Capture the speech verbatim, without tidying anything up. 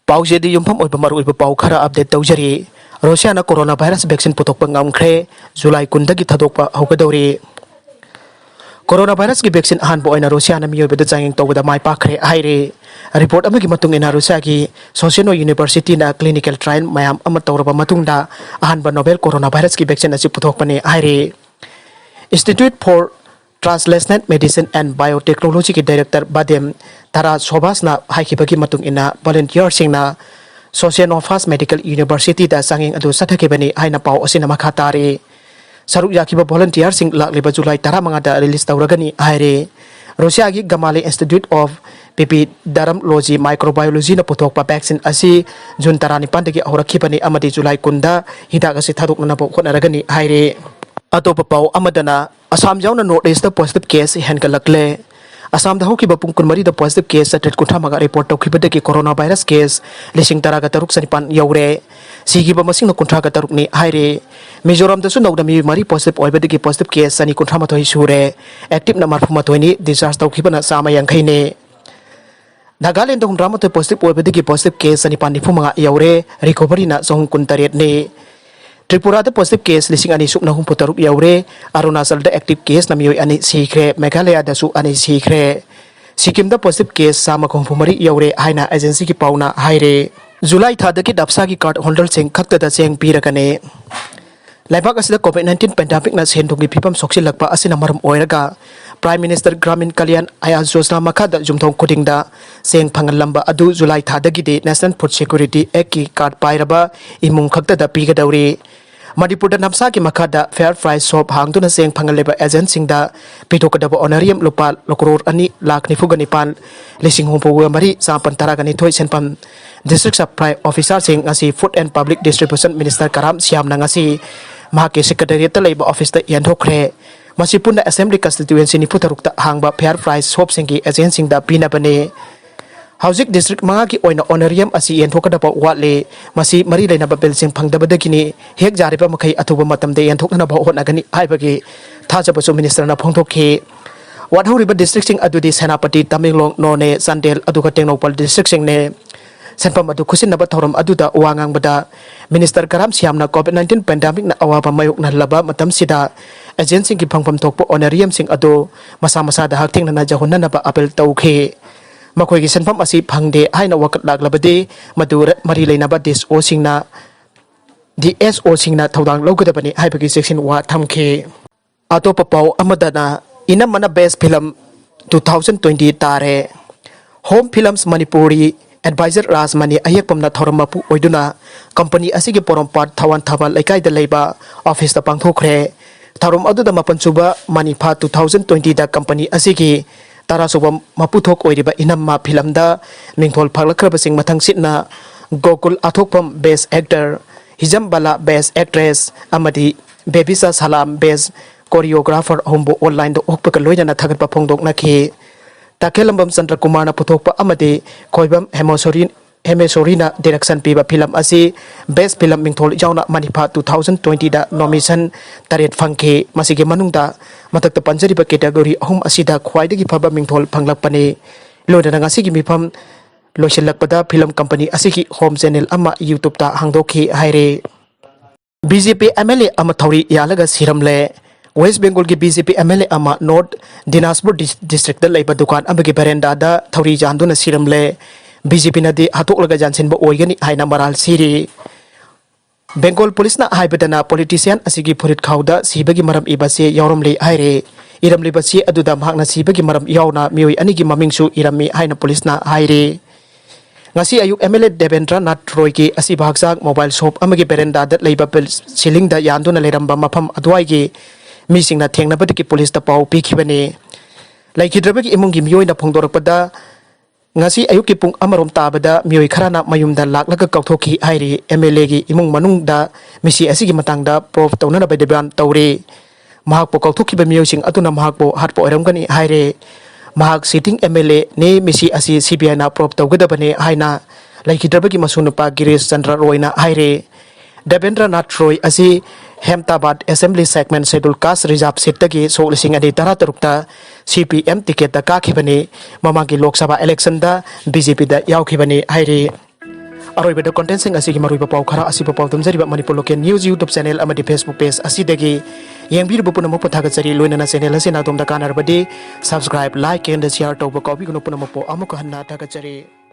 ꯄꯥꯎꯁꯦꯗꯤ ꯌꯨꯝꯐꯝ ꯑꯣꯏꯕ ꯃꯔꯨꯑꯣꯏꯕ ꯄꯥꯎ ꯈꯔ update ꯇꯧꯖꯔꯤ꯫ ꯔꯨꯁꯤꯌꯥꯅ coronavirus vaccine ꯄꯨꯊꯣꯛꯄ ꯉꯝꯈ꯭ꯔꯦ꯫ ꯖꯨꯂꯥꯏ ꯀꯨꯟꯗꯒꯤ ꯊꯥꯗꯣꯛꯄ ꯍꯧꯒꯗꯧꯔꯤ꯫ Coronavirusꯀꯤ vaccine ꯑꯍꯥꯟꯕ ꯑꯣꯏꯅ ꯔꯨꯁꯤꯌꯥꯅ ꯃꯤꯑꯣꯏꯕꯗ ꯆꯥꯡꯌꯦꯡ ꯇꯧꯕꯗ ꯃꯥꯏ ꯄꯥꯛꯈ꯭ꯔꯦ ꯍꯥꯏꯔꯦ꯫ Report ꯑꯃꯒꯤ ꯃꯇꯨꯡ ꯏꯟꯅ ꯔꯨꯁꯤꯌꯥꯒꯤ Socheno Universityꯅ clinical trial ꯃꯌꯥꯝ ꯑꯃ ꯇꯧꯔꯕ ꯃꯇꯨꯡꯗ ꯑꯍꯥꯟꯕ novel coronavirusꯀꯤ vaccine ꯑꯁꯤ ꯄꯨꯊꯣꯛꯄꯅꯤ ꯍꯥꯏꯔꯦ꯫ Institute for Translational Medicine and Biotechnologyꯒꯤ director Vadym Tarasovasꯅ ꯍꯥꯏꯈꯤꯕꯒꯤ ꯃꯇꯨꯡ ꯏꯟꯅ, volunteerꯁꯤꯡꯅ Sochenovas Medical Universityꯗ ꯆꯥꯡꯌꯦꯡ ꯑꯗꯨ ꯆꯠꯊꯈꯤꯕꯅꯤ ꯍꯥꯏꯅ ꯄꯥꯎ ꯑꯁꯤꯅ ꯃꯈꯥ ꯇꯥꯔꯤ꯫ ꯁꯔꯨꯛ ꯌꯥꯈꯤꯕ volunteerꯁꯤꯡ ꯂꯥꯛꯂꯤꯕ ꯖꯨꯂꯥꯏ ꯇꯔꯥꯃꯉꯥꯗ release ꯇꯧꯔꯒꯅꯤ ꯍꯥꯏꯔꯦ꯫ ꯔꯨꯁꯤꯌꯥꯒꯤ Gamaleya Institute of Epidemiology Microbiologyꯅ ꯄꯨꯊꯣꯛꯄ vaccine ꯑꯁꯤ ꯖꯨꯟ ꯇꯔꯥꯅꯤꯄꯥꯟꯗꯒꯤ ꯍꯧꯔꯛꯈꯤꯕꯅꯤ ꯑꯃꯗꯤ ꯖꯨꯂꯥꯏ ꯀꯨꯟꯗ ꯍꯤꯗꯥꯛ ꯑꯁꯤ ꯊꯥꯗꯣꯛꯅꯅꯕ ꯍꯣꯠꯅꯔꯒꯅꯤ ꯍꯥꯏꯔꯦ꯫ ꯑꯇꯣꯞꯄ ꯄꯥꯎ ꯑꯃꯗꯅ, ꯑꯁꯥꯝ ꯌꯥꯎꯅ North Eastꯇ positive case ꯍꯦꯟꯒꯠꯂꯛꯂꯦ꯫ ꯑꯁꯥꯝꯗ ꯍꯧꯈꯤꯕ ꯄꯨꯡ ꯀꯨꯟꯃꯔꯤꯗ positive case ꯆꯥꯇ꯭ꯔꯦꯠ ꯀꯨꯟꯊ꯭ꯔꯥ ꯃꯉꯥ report ꯇꯧꯈꯤꯕꯗꯒꯤ coronavirus case ꯂꯤꯁꯤꯡ ꯇꯔꯥꯒ ꯇꯔꯨꯛ ꯆꯅꯤꯄꯥꯟ ꯌꯧꯔꯦ꯫ ꯁꯤꯈꯤꯕ ꯃꯁꯤꯡꯅ ꯀꯨꯟꯊ꯭ꯔꯥꯒ ꯇꯔꯨꯛꯅꯤ ꯍꯥꯏꯔꯦ꯫ ꯃꯤꯖꯣꯔꯥꯝꯗꯁꯨ ꯅꯧꯅ ꯃꯤꯑꯣꯏ ꯃꯔꯤ positive ꯑꯣꯏꯕꯗꯒꯤ positive case ꯆꯅꯤ ꯀꯨꯟꯊ꯭ꯔꯥ ꯃꯥꯊꯣꯏ ꯁꯨꯔꯦ꯫ Activeꯅ ꯃꯔꯐꯨ ꯃꯥꯊꯣꯏꯅꯤ, discharge ꯇꯧꯈꯤꯕꯅ ꯆꯥꯝꯃ ꯌꯥꯡꯈꯩꯅꯤ꯫ ꯅꯥꯒꯥꯂꯦꯟꯗ ꯍꯨꯝꯗ꯭ꯔꯥ ꯃꯥꯊꯣꯏ positive ꯑꯣꯏꯕꯗꯒꯤ positive case ꯆꯅꯤꯄꯥꯟ ꯅꯤꯐꯨ ꯃꯉꯥ ꯌꯧꯔꯦ, recoveryꯅ ꯆꯍꯨꯝ ꯀꯨꯟ ꯇꯔꯦꯠꯅꯤ꯫ ꯇ꯭ꯔꯤꯄꯨꯔꯥꯗ positive case ꯂꯤꯁꯤꯡ ꯑꯅꯤ ꯁꯨꯞꯅ ꯍꯨꯝꯐꯨ ꯇꯔꯨꯛ ꯌꯧꯔꯦ, ꯑꯔꯨꯅꯥꯆꯜꯗ active caseꯅ ꯃꯤꯑꯣꯏ ꯑꯅꯤ ꯁꯤꯈ꯭ꯔꯦ, ꯃꯦꯘꯥꯂꯌꯥꯗꯁꯨ ꯑꯅꯤ ꯁꯤꯈ꯭ꯔꯦ꯫ ꯁꯤꯛꯀꯤꯝꯗ positive case ꯆꯥꯝꯃꯒ ꯍꯨꯝꯐꯨ ꯃꯔꯤ ꯌꯧꯔꯦ ꯍꯥꯏꯅ agencyꯒꯤ ꯄꯥꯎꯅ ꯍꯥꯏꯔꯦ꯫ ꯖꯨꯂꯥꯏ ꯊꯥꯗꯒꯤ ꯅꯞꯁꯥꯒꯤ card holderꯁꯤꯡ ꯈꯛꯇꯗ ꯆꯦꯡ ꯄꯤꯔꯒꯅꯤ꯫ ꯂꯩꯕꯥꯛ ꯑꯁꯤꯗ COVID nineteen pandemicꯅ ꯁꯦꯟ ꯊꯨꯝꯒꯤ ꯐꯤꯕꯝ ꯁꯣꯛꯆꯤꯜꯂꯛꯄ ꯑꯁꯤꯅ ꯃꯔꯝ ꯑꯣꯏꯔꯒ Prime Minister Gramin Kalyan Awas Yojana ꯃꯈꯥꯗ ꯌꯨꯝꯊꯣꯡ ꯈꯨꯗꯤꯡꯗ ꯆꯦꯡ ꯐꯪꯍꯜꯂꯝꯕ ꯑꯗꯨ ꯖꯨꯂꯥꯏ ꯊꯥꯗꯒꯤꯗꯤ National Food Security Actꯀꯤ card ꯄꯥꯏꯔꯕ ꯏꯃꯨꯡ ꯈꯛꯇꯗ ꯄꯤꯒꯗꯧꯔꯤ꯫ ꯃꯅꯤꯄꯨꯔꯗ ꯅꯞꯁꯥꯒꯤ ꯃꯈꯥꯗ Fair Price Shop ꯍꯥꯡꯗꯨꯅ ꯆꯦꯡ ꯐꯪꯍꯜꯂꯤꯕ agentꯁꯤꯡꯗ ꯄꯤꯊꯣꯛꯀꯗꯕ honorarium ꯂꯨꯄꯥ ꯀ꯭ꯔꯣꯔ ꯑꯅꯤ ꯂꯥꯈ ꯅꯤꯐꯨꯒ ꯅꯤꯄꯥꯟ ꯂꯤꯁꯤꯡ ꯍꯨꯝꯐꯨꯒ ꯃꯔꯤ ꯆꯥꯃꯥꯄꯟ ꯇꯔꯥꯒ ꯅꯤꯊꯣꯏ ꯁꯦꯟꯐꯝ District Supply Officerꯁꯤꯡ ꯉꯁꯤ Food and Public Distribution Minister ꯀꯔꯥꯝ ꯁ꯭ꯌꯥꯝꯅ ꯉꯁꯤ ꯃꯍꯥꯛꯀꯤ Secretariatꯇ ꯂꯩꯕ officeꯇ ꯌꯦꯟꯊꯣꯛꯈ꯭ꯔꯦ꯫ ꯃꯁꯤ ꯄꯨꯟꯅ Assembly Constituency ꯅꯤꯐꯨ ꯇꯔꯨꯛꯇ ꯍꯥꯡꯕ Fair Price Shopꯁꯤꯡꯒꯤ agentꯁꯤꯡꯗ ꯄꯤꯅꯕꯅꯤ꯫ ꯍꯧꯖꯤꯛ district ꯃꯉꯥꯒꯤ ꯑꯣꯏꯅ honorarium ꯑꯁꯤ ꯌꯦꯟꯊꯣꯛꯀꯗꯕ ꯋꯥꯠꯂꯤ꯫ ꯃꯁꯤ ꯃꯔꯤ ꯂꯩꯅꯕ billꯁꯤꯡ ꯐꯪꯗꯕꯗꯒꯤꯅꯤ꯫ ꯍꯦꯛ ꯌꯥꯔꯤꯕ ꯃꯈꯩ ꯑꯊꯨꯕ ꯃꯇꯝꯗ ꯌꯦꯟꯊꯣꯛꯅꯅꯕ ꯍꯣꯠꯅꯒꯅꯤ ꯍꯥꯏꯕꯒꯤ ꯊꯥꯖꯕꯁꯨ ministerꯅ ꯐꯣꯡꯗꯣꯛꯈꯤ꯫ ꯋꯥꯠꯍꯧꯔꯤꯕ districtꯁꯤꯡ ꯑꯗꯨꯗꯤ ꯁꯦꯅꯥꯄꯇꯤ, ꯇꯃꯦꯡꯂꯣꯡ, ꯅꯣꯅꯦ, ꯆꯥꯟꯗꯦꯜ, ꯑꯗꯨꯒ ꯇꯦꯡꯅꯧꯄꯜ districtꯁꯤꯡꯅꯤ꯫ ꯁꯦꯟꯐꯝ ꯑꯗꯨ ꯈꯨꯠꯁꯤꯟꯅꯕ ꯊꯧꯔꯝ ꯑꯗꯨꯗ ꯋꯥ ꯉꯥꯡꯕꯗ Minister ꯀꯔꯥꯝ ꯁ꯭ꯌꯥꯝꯅ COVID nineteen pandemic ꯅ ꯑꯋꯥꯕ ꯃꯥꯌꯣꯛꯅꯍꯜꯂꯕ ꯃꯇꯝꯁꯤꯗ agent ꯁꯤꯡꯒꯤ ꯐꯪꯐꯝ ꯊꯣꯛꯄ honorarium ꯁꯤꯡ ꯑꯗꯨ ꯃꯁꯥ ꯃꯁꯥꯗ ꯍꯛꯊꯦꯡꯅꯅ ꯌꯧꯍꯟꯅꯅꯕ appeal ꯇꯧꯈꯤ꯫ ꯃꯈꯣꯏꯒꯤ ꯁꯦꯟꯐꯝ ꯑꯁꯤ ꯐꯪꯗꯦ ꯍꯥꯏꯅ ꯋꯥꯀꯠ ꯂꯥꯛꯂꯕꯗꯤ ꯃꯗꯨ ꯃꯔꯤ ꯂꯩꯅꯕ DSO ꯁꯤꯡꯅ, DSO ꯁꯤꯡꯅ ꯊꯧꯗꯥꯡ ꯂꯧꯒꯗꯕꯅꯤ ꯍꯥꯏꯕꯒꯤ ꯆꯦꯛꯁꯤꯟ ꯋꯥ ꯊꯝꯈꯤ꯫ ꯑꯇꯣꯞꯄ ꯄꯥꯎ ꯑꯃꯗꯅ ꯏꯅꯝꯃꯅ best film two thousand twenty ꯇꯥꯔꯦ꯫ Home Films Manipuri advisor Rajmani ꯑꯌꯦꯛꯄꯝꯅ ꯊꯧꯔꯝ ꯃꯄꯨ ꯑꯣꯏꯗꯨꯅ company ꯑꯁꯤꯒꯤ ꯄꯣꯔꯣꯝꯄꯥꯠ ꯊꯋꯥꯟ ꯊꯥꯕ ꯂꯩꯀꯥꯏꯗ ꯂꯩꯕ office ꯇ ꯄꯥꯡꯊꯣꯛꯈ꯭ꯔꯦ꯫ ꯊꯧꯔꯝ ꯑꯗꯨꯗ ꯃꯥꯄꯟ ꯁꯨꯕ ꯃꯅꯤꯐꯥ two thousand twenty ꯗ company ꯑꯁꯤꯒꯤ ꯇꯔꯥ ꯁꯨꯕ ꯃꯄꯨꯊꯣꯛ ꯑꯣꯏꯔꯤꯕ ꯏꯅꯝꯃ film ꯗ ꯃꯤꯡꯊꯣꯜ ꯐꯪꯂꯛꯈ꯭ꯔꯕꯁꯤꯡ ꯃꯊꯪꯁꯤꯠꯅ Gokul ꯑꯊꯣꯛꯐꯝ best actor, ꯍꯤꯖꯝꯕꯂꯥ best actress ꯑꯃꯗꯤ ꯕꯦꯕꯤꯁꯥ ꯁꯂꯥꯝ best choreographer ꯑꯍꯨꯝꯕꯨ online ꯗ ꯑꯣꯛꯄꯒ ꯂꯣꯏꯅꯅ ꯊꯥꯒꯠꯄ ꯐꯣꯡꯗꯣꯛꯅꯈꯤ꯫ ꯇꯈꯦꯂꯝꯕꯝ ꯆꯟꯗ꯭ꯔꯀꯨꯃꯥꯔꯅ ꯄꯨꯊꯣꯛꯄ ꯑꯃꯗꯤ ꯈꯣꯏꯕꯝ ꯍꯦꯃꯣꯁꯣꯔꯤ, ꯍꯦꯃꯦꯁꯣꯔꯤꯅ direction ꯄꯤꯕ film ꯑꯁꯤ best film ꯃꯤꯡꯊꯣꯜ ꯌꯥꯎꯅ ꯃꯅꯤꯐꯥ two thousand twenty ꯗ nomination ꯇꯔꯦꯠ ꯐꯪꯈꯤ꯫ ꯃꯁꯤꯒꯤ ꯃꯅꯨꯡꯗ ꯃꯊꯛꯇ ꯄꯟꯖꯔꯤꯕ category ꯑꯍꯨꯝ ꯑꯁꯤꯗ ꯈ꯭ꯋꯥꯏꯗꯒꯤ ꯐꯕ ꯃꯤꯡꯊꯣꯜ ꯐꯪꯂꯛꯄꯅꯤ꯫ ꯂꯣꯏꯅꯅ ꯉꯁꯤꯒꯤ ꯃꯤꯐꯝ ꯂꯣꯏꯁꯤꯜꯂꯛꯄꯗ film company ꯑꯁꯤꯒꯤ home channel ꯑꯃ YouTube ꯇ ꯍꯥꯡꯗꯣꯛꯈꯤ ꯍꯥꯏꯔꯤ꯫ BJP MLA ꯑꯃ ꯊꯧꯔꯤ ꯌꯥꯜꯂꯒ ꯁꯤꯔꯝꯂꯦ꯫ West Bengal ꯒꯤ BJP MLA ꯑꯃ North Dinajpur dis-, district ꯇ ꯂꯩꯕ ꯗꯨꯀꯥꯟ ꯑꯃꯒꯤ veranda ꯗ ꯊꯧꯔꯤ ꯌꯥꯟꯗꯨꯅ ꯁꯤꯔꯝꯂꯦ꯫ BJP ꯅꯗꯤ ꯍꯥꯠꯇꯣꯛꯂꯒ ꯌꯥꯟꯁꯤꯟꯕ ꯑꯣꯏꯒꯅꯤ ꯍꯥꯏꯅ ꯃꯔꯥꯜ ꯁꯤꯔꯤ꯫ Bengal police ꯅ ꯍꯥꯏꯕꯗꯅ politician ꯑꯁꯤꯒꯤ ꯐꯨꯔꯤꯠ ꯈꯥꯎꯗ ꯁꯤꯕꯒꯤ ꯃꯔꯝ ꯏꯕ ꯆꯦ ꯌꯥꯎꯔꯝꯂꯦ ꯍꯥꯏꯔꯦ꯫ ꯏꯔꯝꯂꯤꯕ ꯆꯦ ꯑꯗꯨꯗ ꯃꯍꯥꯛꯅ ꯁꯤꯕꯒꯤ ꯃꯔꯝ ꯌꯥꯎꯅ ꯃꯤꯑꯣꯏ ꯑꯅꯤꯒꯤ ꯃꯃꯤꯡꯁꯨ ꯏꯔꯝꯃꯤ ꯍꯥꯏꯅ police ꯅ ꯍꯥꯏꯔꯦ꯫ ꯉꯁꯤ ꯑꯌꯨꯛ MLA ꯗꯦꯕꯦꯟꯗ꯭ꯔ ꯅꯥꯊ ꯔꯣꯏꯒꯤ ꯑꯁꯤꯕ ꯍꯛꯆꯥꯡ mobile shop ꯑꯃꯒꯤ veranda ꯗ ꯂꯩꯕ ꯄꯤꯜ-, ceiling ꯗ ꯌꯥꯟꯗꯨꯅ ꯂꯩꯔꯝꯕ ꯃꯐꯝ ꯑꯗꯨꯋꯥꯏꯒꯤ ꯃꯤꯁꯤꯡꯅ ꯊꯦꯡꯅꯕꯗꯒꯤ police ꯇ ꯄꯥꯎ ꯄꯤꯈꯤꯕꯅꯤ꯫ ꯂꯩꯈꯤꯗ꯭ꯔꯕꯒꯤ ꯏꯃꯨꯡꯒꯤ ꯃꯤꯑꯣꯏꯅ ꯐꯣꯡꯗꯣꯔꯛꯄꯗ, ꯉꯁꯤ ꯑꯌꯨꯛꯀꯤ ꯄꯨꯡ ꯑꯃꯔꯣꯝ ꯇꯥꯕꯗ ꯃꯤꯑꯣꯏ ꯈꯔꯅ ꯃꯌꯨꯝꯗ ꯂꯥꯛꯂꯒ ꯀꯧꯊꯣꯛꯈꯤ ꯍꯥꯏꯔꯤ꯫ MLA ꯒꯤ ꯏꯃꯨꯡ ꯃꯅꯨꯡꯗ ꯃꯤꯁꯤ ꯑꯁꯤꯒꯤ ꯃꯇꯥꯡꯗ probe ꯇꯧꯅꯅꯕ demand ꯇꯧꯔꯤ꯫ ꯃꯍꯥꯛꯄꯨ ꯀꯧꯊꯣꯛꯈꯤꯕ ꯃꯤꯑꯣꯏꯁꯤꯡ ꯑꯗꯨꯅ ꯃꯍꯥꯛꯄꯨ ꯍꯥꯠꯄ ꯑꯣꯏꯔꯝꯒꯅꯤ ꯍꯥꯏꯔꯦ꯫ ꯃꯍꯥꯛ sitting MLA ꯅꯤ, ꯃꯤꯁꯤ ꯑꯁꯤ CBI ꯅ probe ꯇꯧꯒꯗꯕꯅꯤ ꯍꯥꯏꯅ ꯂꯩꯈꯤꯗ꯭ꯔꯕꯒꯤ ꯃꯁꯨ ꯅꯨꯄꯥ ꯒꯤꯔꯤꯁ ꯆꯟꯗ꯭ꯔ ꯔꯣꯏꯅ ꯍꯥꯏꯔꯦ꯫ ꯗꯦꯕꯦꯟꯗ꯭ꯔ ꯅꯥꯊ ꯔꯣꯏ ꯑꯁꯤ ꯍꯦꯝꯇꯥꯕꯥꯗ Assembly Segment Scheduled Caste Reserve Seat ꯇꯒꯤ ꯁꯣꯛ ꯂꯤꯁꯤꯡ ꯑꯅꯤ ꯇꯔꯥ ꯇꯔꯨꯛꯇ CPM ticket ꯇ ꯀꯥꯈꯤꯕꯅꯤ꯫ ꯃꯃꯥꯡꯒꯤ ꯂꯣꯛ ꯁꯚꯥ election ꯗ BJP ꯗ ꯌꯥꯎꯈꯤꯕꯅꯤ ꯍꯥꯏꯔꯤ꯫ ꯑꯔꯣꯏꯕꯗ ꯀꯣꯟꯇꯦꯟꯁꯤꯡ ꯑꯁꯤꯒꯤ ꯃꯔꯨꯑꯣꯏꯕ ꯄꯥꯎ ꯈꯔ ꯑꯁꯤꯕꯨ ꯄꯥꯎꯗꯝꯖꯔꯤꯕ Manipur local news YouTube channel ꯑꯃꯗꯤ ꯐꯦꯁꯕꯨꯛ ꯄꯦꯖ ꯑꯁꯤꯗꯒꯤ꯫ ꯌꯦꯡꯕꯤꯔꯤꯕ ꯄꯨꯝꯅꯃꯛꯄꯨ ꯊꯥꯒꯠꯆꯔꯤ꯫ ꯂꯣꯏꯅꯅ ꯆꯦꯅꯦꯜ ꯑꯁꯤꯅ ꯑꯗꯣꯝꯗ ꯀꯥꯟꯅꯔꯕꯗꯤ subscribe, like and share ꯇꯧꯕ ꯀꯥꯎꯕꯤꯒꯅꯨ꯫ ꯄꯨꯝꯅꯃꯛꯄꯨ ꯑꯃꯨꯛꯀ ꯍꯟꯅ ꯊꯥꯒꯠꯆꯔꯤ꯫